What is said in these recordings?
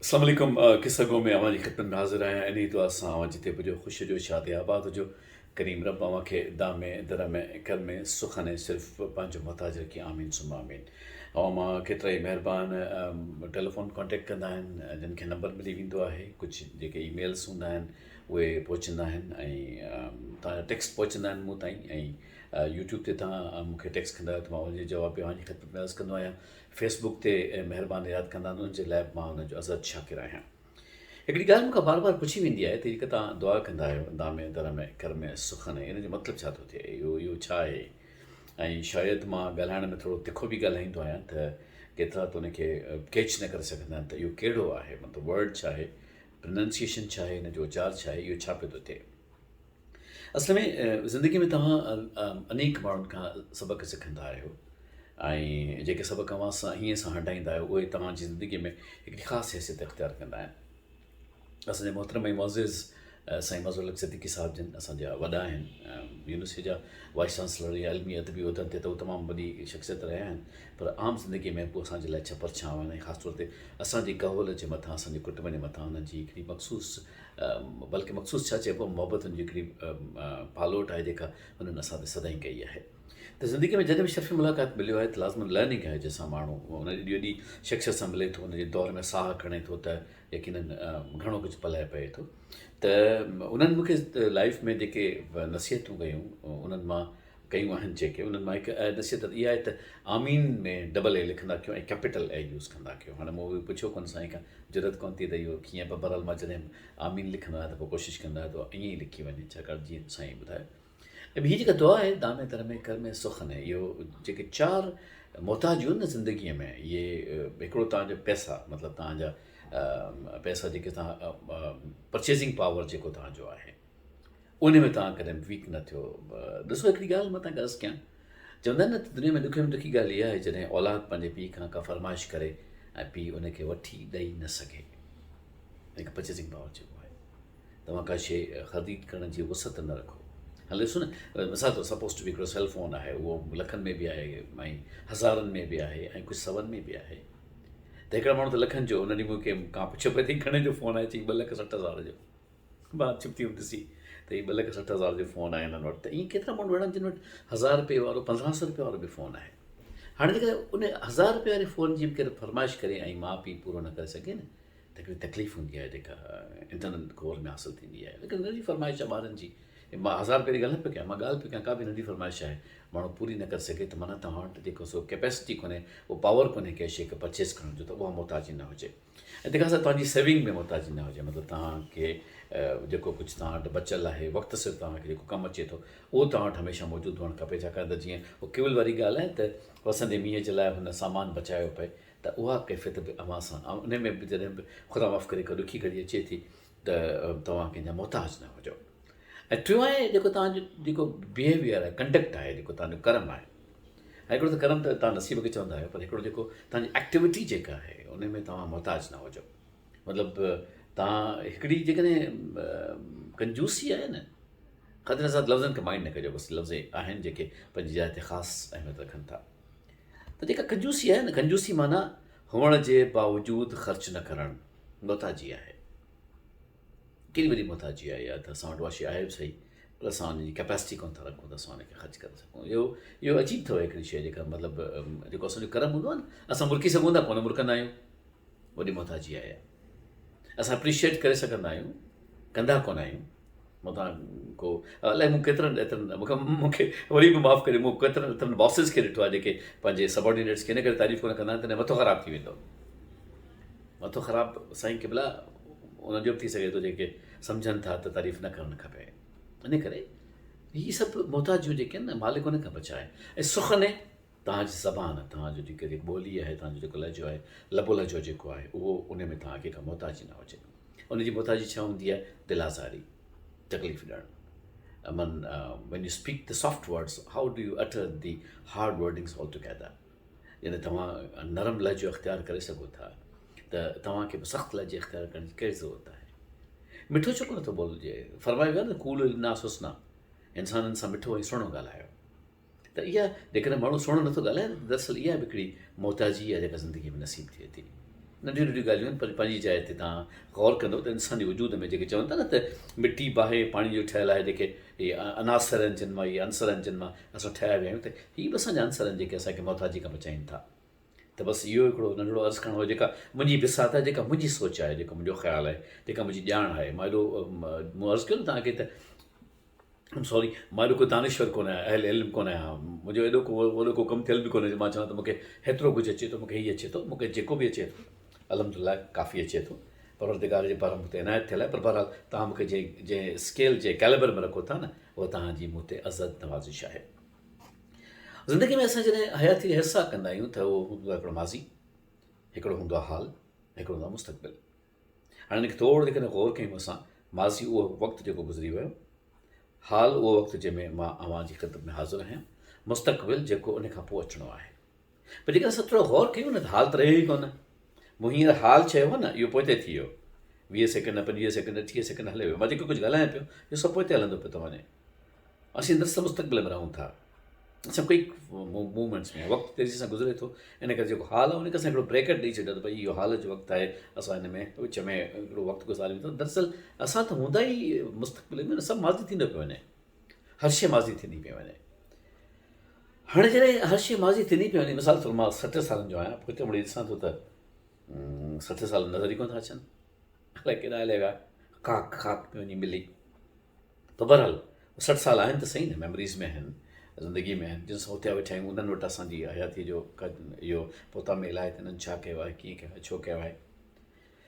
اسلام عليڪم قصه گو ۾ اوهان جي خدمت ۾ حاضر آهيان انهي دعا سان اوهان جتي به هجو خوش هجو شاد آباد هجو ڪريم رب اوهان کي دام در ۾ ڪر ۾ سخن ۽ صرف پنهنجو محتاج رکي آمين ثم آمين اوهان مان ڪيترا ئي مهربان ٽيليفون ڪانٽيڪٽ ڪندا آهن جن کي نمبر ملي ويندو آهي ڪجهه جيڪي اي ميلس هوندا آهن اهي پهچندا آهن ۽ توهان جا ٽيڪسٽ پهچندا آهن مون تائين ۽ يوٽيوب تي توهان مون کي ٽيڪسٽ ڪندا آهيو ته مان ان جي جواب به اوهان جي خدمت ۾ عرض ڪندو آهيان فيس بڪ تي مهربان ياد ڪندا آهن ان جي لاء به مان انهن جو ازحد شاڪر آهيان. هڪڙي ڳالهه مون کان بار بار پڇي ويندي آهي ته جيڪا توهان دعا ڪندا آهيو دامي در ۾ ڪر ۾ سخن ان جو مطلب ڇا ٿو ٿئي اهو اهو ڇا آهي ۽ شايد مان ڳالهائڻ ۾ ٿورو تکو به ڳالهائيندو آهيان ته ڪيترا ته ان کي ڪيچ نه ڪري سگهندا آهن ته اهو ڪهڙو آهي مطلب ورڊ ڇا آهي پرننسيئيشن ڇا آهي ان جو اچار ڇا آهي اهو ڇا پيو ٿو ٿئي اصل ۾ زندگي ۾ توهان انيڪ ماڻهن کان سبق سکندا آهيو ۽ جيڪي سبق اوهان سان هيئن سان هنڊائيندا آهيو اهي توهان جي زندگي ۾ هڪڙي خاص حيثيت اختيار ڪندا آهن اسان جي محترم ۽ معزز سائين مظهر الحق صديقي صاحب جن اسان جا وڏا آهن يونيورسٽي جا وائس چانسلر يا علمي ادبي عهدن تي ته هو تمام وڏي شخصيت رهيا آهن پر عام زندگي ۾ به اسان جي لاء ڇپر ڇانو آهن ۽ خاص طور تي اسان جي ڪهول جي مٿان اسان جي ڪٽنب جي مٿان انهن جي هڪڙي مخصوص بلڪه مخصوص ڇا چئبو محبتن جي هڪڙي پالوٽ آهي جيڪا انهن اسان تي سدائين ڪئي آهي ته زندگي ۾ جڏهن به شرفي ملاقات مليو آهي ته لازمن لرننگ آهي جنهن سان ماڻهو ان ايڏي وڏي شخصيت سان ملي ٿو ان جي دور ۾ ساهه کڻي ٿو ته يقينن گهڻو ڪجهه پلئه پئي ٿو ته انهن مونکي لائف ۾ جيڪي نصيحتون ڪيون انهن مان ڪيون آهن جيڪي انهن مان هڪ نصيحت اها آهي ته آمين ۾ ڊبل اي لکندا ڪيو ۽ ڪيپيٽل اي يوز ڪندا ڪيو هاڻي مون اهو پڇيو ڪونه سائين کان جرئت ڪونه ٿي ته اهو ڪيئن پر بهرحال مان جڏهن آمين لکندو آهيان ته پوء ڪوشش ڪندو آهيان ته ائين ئي لکي وڃي ڇاڪاڻ جيئن سائين ٻڌايو ۽ هي جيڪا دعا آهي دامي در ۾ ڪر ۾ سخن اهو جيڪي چار محتاج هيون نه زندگيء ۾ اهي هڪڙو تان جو پئسا مطلب تان جا پئسا جيڪي تان پرچيزنگ پاور جيڪو تان جو آهي ان ۾ توهان ڪڏهن به ويڪ نه ٿيو. ڏسو هڪڙي ڳالهه مان توهان کي عرض ڪيان، چوندا آهن نه ته دنيا ۾ ڏکي ۾ ڏکي ڳالهه اها آهي جڏهن اولاد پنهنجي پيء کان ڪا فرمائش ڪري ۽ پيء ان کي وٺي ڏئي نه سگهي. ان کي پرچيزنگ پاور چئبو آهي. توهان ڪا شيء خريد ڪرڻ جي وسعت نه رکو. هل ڏسو نه مثال طور سپوز ٽو بي هڪڙو سيل فون آهي اهو لکن ۾ به آهي ۽ هزارن ۾ به آهي ۽ ڪجهه سون ۾ به آهي ته هڪڙا ماڻهو ته لکن جو ان ڏينهن مون کي ڪان پڇيو پئي ته گهڻي جو فون آهي چئي ٻه لک 60 هزار جو. مان چپ ٿي ويم ڏسي ته هي 2,60,000 جو فون آهي هنن وٽ ته ائين ڪيترا ماڻهو اهڙا آهن جن وٽ هزار رپئي وارو 1500 رپئي وارو به فون آهي هاڻي جيڪڏهن ان هزار رپئي واري فون جي به ڪير فرمائش ڪري ۽ ماء پيء پورو نه ڪري سگهي نه ته هڪڙي تڪليف هوندي آهي جيڪا انٽرنل ڪور ۾ حاصل ٿيندي آهي ليڪن ننڍي فرمائش آهي ٻارن جي مان هزار رپئي جي ڳالهه نه پيو ڪيان مان ڳالهه پيو ڪيان ڪا به ننڍي فرمائش آهي ماڻهو پوري نه ڪري سگهي ته معنيٰ توهان وٽ جيڪو سو ڪيپيسٽي ڪونهي اهو پاور ڪونهي ڪنهن شيء کي پرچيز ڪرڻ جو ته اها محتاجي نه هجي ۽ تنهن کان سواء توهان جي سيونگ ۾ محتاجي نه هجي مطلب توهان کي جيڪو ڪجهه توهان وٽ بچيل آهي وقت سر توهان کي جيڪو ڪم اچي ٿو اهو توهان وٽ هميشه موجود هئڻ کپي ڇاڪاڻ ته جيئن اهو ڪيول واري ڳالهه آهي ته وسندي مينهن جي لاء هن سامان بچايو پئي ته اها ڪيفيت به اوهان سان ان ۾ به جڏهن به خدا معاف ڪري ڪا ڏکي گهڙي اچي ٿي ته توهان ڪنهن جا محتاج نه هجو ۽ ٽيون آهي جيڪو توهان جو جيڪو بيهيويئر آهي ڪنڊڪٽ آهي جيڪو توهان جو ڪرم آهي ۽ هڪڙو ته ڪرم ته توهان نصيب کي چوندا آهيو پر هڪڙو جيڪو توهان جي ايڪٽيوٽي جيڪا آهي ان ۾ توهان محتاج نه هجو مطلب توهان هڪڙي جيڪڏهن ڪنجوسي آهي نه خاطر سان لفظن کي مائنڊ نه ڪجو بس لفظ آهن جيڪي پنهنجي جاء تي خاص اهميت رکن ٿا ته جيڪا ڪنجوسي آهي نه ڪنجوسي معنيٰ هئڻ جي باوجود خرچ نه ڪرڻ محتاجي آهي ڪيڏي وڏي محتاجي آهي اها ته اسان وٽ اها شيء آهي به صحيح پر اسان ان جي ڪيپيسٽي ڪونه ٿا رکون ته اسان ان کي خرچ ڪري سگهون اهو اهو عجيب اٿو هڪڙي شيء جيڪا مطلب جيڪو اسان جو ڪرم هوندو آهي نه اسان مرڪي سگهون ٿا ڪونه مرڪندا آهيون وڏي محتاجي آهي اسان اپريشيئيٽ ڪري سگهندا آهيون ڪندا ڪونه آهيون متان ڪو الائي مون ڪيترن ايترن مونکي مونکي وري به معاف ڪري مون ڪيترن ايترن باسز کي ڏٺو آهي جيڪي پنهنجي سبارڊينيٽس کي ان ڪري تعريف ڪونه ڪندا آهن تڏهن مٿو خراب ٿي ويندو مٿو خراب سائين قبلا انهن جو به ٿي سگهي ٿو جيڪي سمجهن ٿا ته تعريف نه ڪرڻ کپي ان ڪري هي سڀ محتاجيون جيڪي آهن نه مالڪ ان کان بچائي ۽ سخن توهان جي زبان توهان جو جيڪي جيڪي ٻولي آهي توهان جو جيڪو لهجو آهي لب و لهجو جيڪو آهي اهو ان ۾ توهان کي ڪا محتاجي نه هجي ان جي محتاجي ڇا هوندي آهي دل آزاري تڪليف ڏيڻ من when you speak the soft words how do you utter the hard wordings altogether يعني توهان نرم لهجو اختيار ڪري سگهو ٿا ته توهان کي به سخت لهجي اختيار ڪرڻ جي ڪهڙي ضرورت آهي مٺو ڇو ڪونه ٿو ٻولجي فرمايو ويو آهي نه قولوا للناس حسنا انسانن سان مٺو ۽ سهڻو ڳالهايو ته اها جيڪڏهن ماڻهو سهڻو نٿو ڳالهائي ته دراصل اها به هڪڙي محتاجي آهي جيڪا زندگي ۾ نصيب ٿئي ٿي. ننڍيون ننڍيون ڳالهيون آهن پر پنهنجي جاء تي توهان غور ڪندو ته انساني وجود ۾ جيڪي چون ٿا نه ته مٽي باهه پاڻي جو ٺهيل آهي جيڪي اهي عناصر آهن جن مان اهي عنصر آهن جن مان اسان ٺهيا ويا آهيون ته هي به اسان جا عنصر آهن جيڪي اسان کي محتاجي کان بچائين ٿا ته بس اهو هڪڙو ننڍڙو عرض ڪرڻو هو جيڪا منهنجي بساط آهي جيڪا منهنجي سوچ آهي جيڪو منهنجو خيال آهي جيڪا منهنجي ڄاڻ آهي مان ايڏو مون عرض ڪيو نه توهان کي ته ايم سوري مان ايڏو ڪو دانشور ڪونه آهيان اهل علم ڪونه آهيان منهنجو ايڏو ڪو وڏو ڪو ڪم ٿيل به ڪونهي جو مان چوان ته مون کي هيترو ڪجهه اچي ٿو مون کي هي اچي ٿو مون کي جيڪو به اچي ٿو الحمد لله ڪافي اچي ٿو پروردگار جي پاران مون تي عنايت ٿيل آهي پر بهرحال توهان مون کي جنهن جنهن اسڪيل جنهن ڪيلبر ۾ رکو ٿا نه اها توهان جي مون تي ازحد نوازش آهي زندگي ۾ اسان جڏهن حياتي جا حصا ڪندا آهيون ته اهو هوندو آهي هڪڙو ماضي هڪڙو هوندو آهي حال هڪڙو هوندو آهي مستقبل هاڻي ان کي ٿورو جيڪڏهن غور ڪيون اسان، ماضي اهو وقت جيڪو گذري ويو، حال اهو وقت جنهن ۾ مان اوهان جي خدمت ۾ حاضر آهيان، مستقبل جيڪو ان کان پوء اچڻو آهي. پر جيڪڏهن اسان ٿورو غور ڪيون نه ته حال ته رهيو ئي ڪونه. مون هينئر حال چيو هو نه، اهو پوئتي ٿي ويو. 20 سيڪنڊ، 25 سيڪنڊ، 30 سيڪنڊ هليو ويو. مان جيڪو ڪجهه ڳالهايان پيو، اهو سڀ پوئتي هلندو پيو ٿو وڃي. اسين دراصل مستقبل ۾ رهون ٿا. اسان ڪوئڪ موومينٽس ۾ وقت تيزي سان گذري ٿو ان ڪري جيڪو حال آهي ان کي اسان هڪڙو بريڪٽ ڏئي ڇڏيو ته ڀئي اهو حال جو وقت آهي اسان هن ۾ وچ ۾ هڪڙو وقت گذاريون ٿا دراصل اسان ته هوندا ئي مستقبل ۾ سڀ ماضي ٿيندو پيو وڃي هر شي ماضي ٿيندي پئي وڃي هاڻي جڏهن هر شي ماضي ٿيندي پئي وڃي مثال طور مان 60 سالن جو آهيان پوئتي مڙي ڏسان ٿو ته 60 سال نظر ئي ڪونه ٿا اچن الائي ڪيڏانهن هليا ويا خاڪ خاڪ ۾ وڃي ملي ته بهرحال 60 سال آهن ته صحيح نه ميموريز ۾ آهن زندگي ۾ آهن جن سان اٿيا ويٺا آهيون انهن وٽ اسان جي حياتي جو اهو پوتا ميل آهي ته انهن ڇا ڪيو آهي ڪيئن ڪيو آهي ڇو ڪيو آهي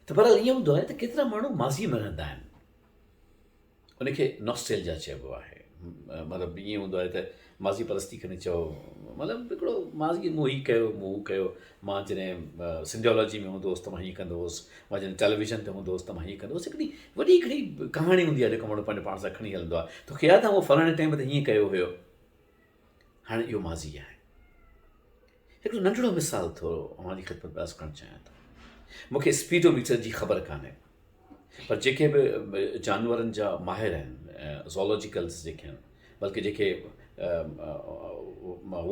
ته بهرحال ائين هوندو آهي ته ڪيترا ماڻهو ماضي ۾ رهندا آهن ان کي نوسٽيلجا چئبو آهي مطلب ائين هوندو آهي ته ماضي پرستي کڻي چئو مطلب هڪڙو ماضي مون هي ڪيو مون هو ڪيو مان جڏهن سنڌيالاجي ۾ هوندو هوس ته مان هيئن ڪندو هوس مان جڏهن ٽيليويزن تي هوندو هوس ته مان هيئن ڪندو هوس هڪڙي وڏي هڪڙي ڪهاڻي هوندي آهي جيڪو ماڻهو پنهنجو پاڻ سان کڻي هلندو آهي توکي ياد آهي مون فلاڻي ٽائيم تي هيئن ڪيو هيو هاڻي اهو ماضي آهي هڪڙو ننڍڙو مثال ٿورو اوهان جي خدمت ۾ عرض ڪرڻ چاهيان ٿو مون کي اسپيڊو ميٽر جي خبر ڪانهي پر جيڪي به جانورن جا ماهر آهن زولوجيڪلز جيڪي آهن بلڪه جيڪي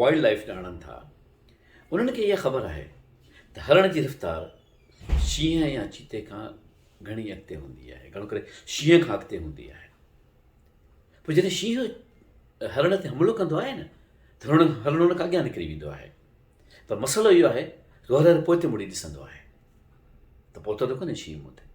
وائلڊ لائف ڄاڻن ٿا انهن کي اها خبر آهي ته هرڻ جي رفتار شينهن يا چيتي کان گهڻي اڳتي هوندي آهي گهڻو ڪري شينهن کان اڳتي هوندي آهي پوء جڏهن شينهن هرڻ تي حملو ڪندو آهي نه ته هرڻ هرڻ ان کان اڳيان نڪري ويندو آهي پر مسئلو اهو آهي ته هر هر پوئتي مڙي ڏسندو آهي ته پهتو ته ڪونهي شينهن مون تي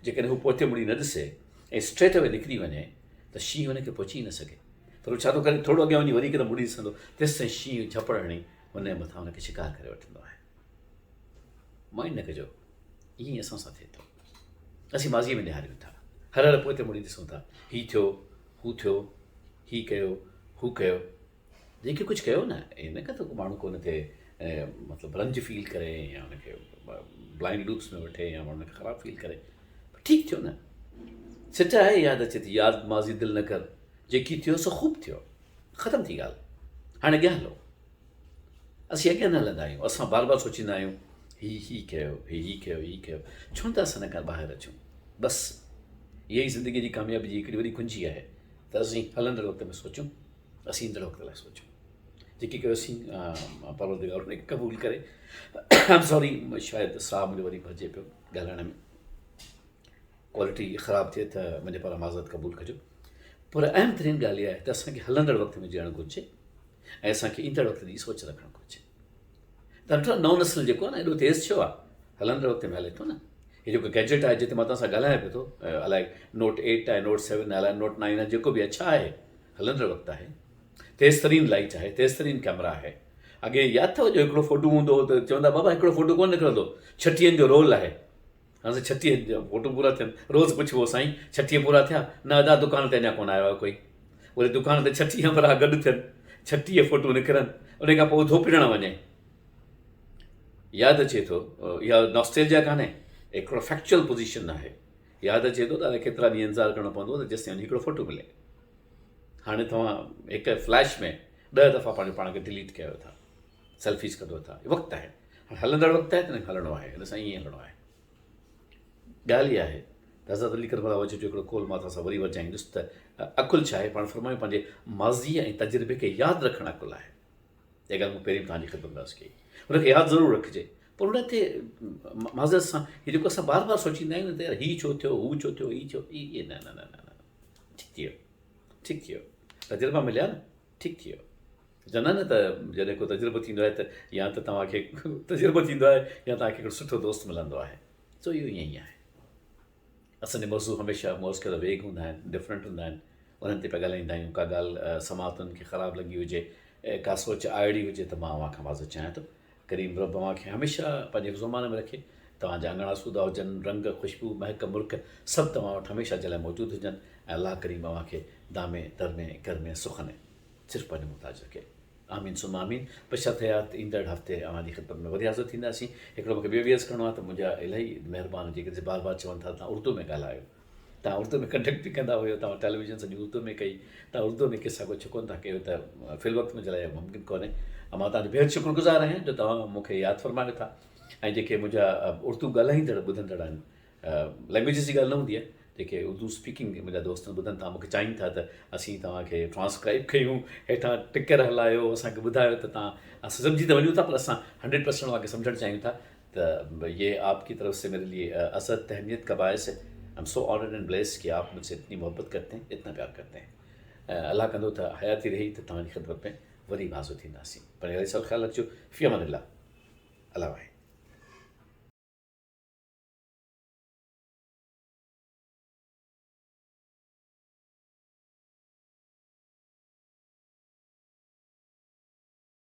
جيڪڏهن هو پوئتي مڙي نه ڏسي ۽ اسٽريٽ اوي نڪري وڃي ته شينهن هن کي پهچي ئي نه سگهي پر هو ڇا ٿو ڪري ٿورو اڳيان وڃي وري هڪدم مڙي ڏسندو تيستائين شينهن جهپڙ هڻي هن جي مٿان هن کي شڪار ڪري وٺندو آهي مائنڊ نه ڪجو ائين ئي اسان سان ٿئي ٿو اسين ماضيء ۾ نهاريون ٿا هر هر پوئتي مڙي ڏسون ٿا هي ٿيو هو ٿيو هي ڪيو هو ڪيو جيڪي ڪجهه ڪيو نه ائين نه ته ماڻهو ڪو ان تي مطلب رنج فيل ڪري يا ان کي بلائنڊ لوپس ۾ وٺي يا ان کي خراب فيل ڪري پر ٺيڪ ٿيو نه سچ آهي ياد اچي ٿي ياد ماضي دل نه ڪر جيڪي ٿيو سو خوب ٿيو ختم ٿي ڳالهه هاڻي اڳيان هلو اسين اڳيان نه هلندا آهيون اسان بار بار سوچيندا آهيون هي هي ڪيو هي هي ڪيو هي ڪيو ڇو نه ٿا اسان ان کان ٻاهر اچون بس اها ئي زندگي جي ڪاميابي جي هڪڙي وڏي ڪنجي آهي ته اسين هلندڙ وقت ۾ سوچون اسين ايندڙ وقت لاء سوچون جيڪي ڪيوسين پروردگار ان کي قبول ڪري ايم سوري شايد ساهه منهنجو وري ڀرجي پيو ڳالهائڻ ۾ ڪوالٽي خراب ٿئي ته منهنجي پاران معذرت قبول ڪجو پر اهم ترين ڳالهه اها آهي ته اسان کي هلندڙ وقت ۾ جيئڻ گهرجي ۽ اسان کي ايندڙ وقت جي سوچ رکڻ گهرجي ته ڏٺو نئون نسل جيڪو آهي نه ايڏو تيز ڇو آهي هلندڙ وقت ۾ هلي ٿو نه هي جيڪو گيجيٽ آهي جتي مان توهان سان ڳالهايان پيو ٿو الائي نوٽ 8 آهي نوٽ 7 آهي الائي نوٽ 9 آهي جيڪو به آهي ڇا آهي هلندڙ وقت آهي تيز ترين لائٽ آهي تيز ترين ڪيمرا آهي اڳي ياد اٿو جو هڪڙو فوٽو هوندو هو ته چوندا بابا هڪڙو فوٽو ڪونه نڪرندو ڇٽيهن جو رول آهي هاڻ سائين ڇٽيهه جا فوٽو پورا ٿين روز پڇبو سائين ڇٽيهه پورا ٿيا نه ادا دڪان تي اڃا ڪونه آيو آهي ڪوئي وري دڪان تي ڇٽيهه همراهه گڏ ٿين ڇٽيهه فوٽو نڪرن ان کان پوء ڌوپجڻ وڃي ياد اچي ٿو اها نوسٽيلجيا ڪانهي هڪڙو فيڪچوئل پوزيشن آهي ياد اچي ٿو ته الائي ڪيترا ڏينهن انتظار ڪرڻو پوندو ته جيستائين وڃي هڪڙو فوٽو ملي هاڻي توهان هڪ فليش ۾ ڏهه دفعا پنهنجو پاڻ کي ڊليٽ ڪيو ٿا سيلفيز ڪڍو ٿا وقت آهي هاڻي هلندڙ وقت آهي ته هلڻو آهي هن سان ائين هلڻو آهي ڳالهه اها آهي ته حضرت علي ڪرم الله وجه جو هڪڙو قول مان توهان سان وري ورجائيندس ته عقل ڇا آهي پاڻ فرمايو پنهنجي ماضيء ۽ تجربي کي ياد رکڻ عقل آهي اها ڳالهه مون پهرين به توهان جي خدمت ۾ عرض ڪئي ان کي ياد ضرور رکجي. پر ان تي معذرت سان هي جيڪو اسان بار بار سوچيندا آهيون ته يار هي ڇو ٿيو هو ڇو ٿيو هي ڇو هي نه نه نه نه ٺيڪ ٿي ويو ٺيڪ ٿي ويو تجربا مليا نه ٺيڪ ٿي ويو چوندا نه ته جڏهن ڪو تجربو ٿيندو آهي ته يا ته توهان کي تجربو ٿيندو آهي يا توهان کي هڪڙو سٺو دوست ملندو آهي سو اهو ائين ئي آهي اسان جا موضوع هميشه موز ڪيل ويگ هوندا آهن ڊفرنٽ هوندا آهن انهن تي پيا ڳالهائيندا آهيون ڪا ڳالهه سماعتن کي خراب لڳي هجي ڪا سوچ آئڙي هجي ته مان اوهان کان معذرت چاهيان ٿو ڪريم رب اوهان کي هميشه پنهنجي حفظ امان ۾ رکي توهان جا اڱڻ آسودا هجن رنگ خوشبو مهڪ مرڪ سڀ توهان وٽ هميشه جي لاء موجود هجن ۽ الله ڪريم اوهان کي دامي درمي گرمي سخني صرف پنهنجو محتاج رکي. آمين ثم آمين. بشرط حيات ايندڙ هفتي اوهان جي خدمت ۾ وري حاضر ٿينداسين. هڪڙو مونکي ٻيو به عرض ڪرڻو آهي ته منهنجا الاهي مهربان جيڪي بار بار چون ٿا توهان اردو ۾ ڳالهايو. توهان اردو ۾ ڪنڊڪٽ به ڪندا هيو توهان ٽيليويزن سڄي اردو ۾ ڪئي توهان اردو ۾ قصا ڪو ڇو ڪونه ٿا ڪيو ته في الوقت منهنجي لاء اهو ممڪن ڪونهي ۽ مان توهان جو بيحد شڪر گذار آهيان جو توهان مون کي ياد فرمايو ٿا ۽ جيڪي منهنجا اردو ڳالهائيندڙ ٻڌندڙ آهن لينگويجز جي ڳالهه نه هوندي آهي جيڪي اردو اسپيڪنگ منهنجا دوست ٻڌن ٿا مونکي چاهين ٿا ته اسين توهان کي ٽرانسڪرائب ڪيون هيٺان ٽڪر هلايو اسان کي ٻڌايو ته توهان اسان سمجهي ته وڃون ٿا پر اسان هنڊريڊ پرسنٽ اوهان کي سمجهڻ چاهيون ٿا ته یہ آپ کی طرف سے میرے لیے ازد اہمیت کا باعث ہے I am so honoured and blessed کہ آپ مجھ سے اتني محبت کرتے ہیں اتنا پیار کرتے ہیں الله ڪندو ته حياتي رهي ته توهان جي خدمت ۾ وري به حاضر ٿينداسين پنهنجو خيال رکجو في امان الله الله واهي.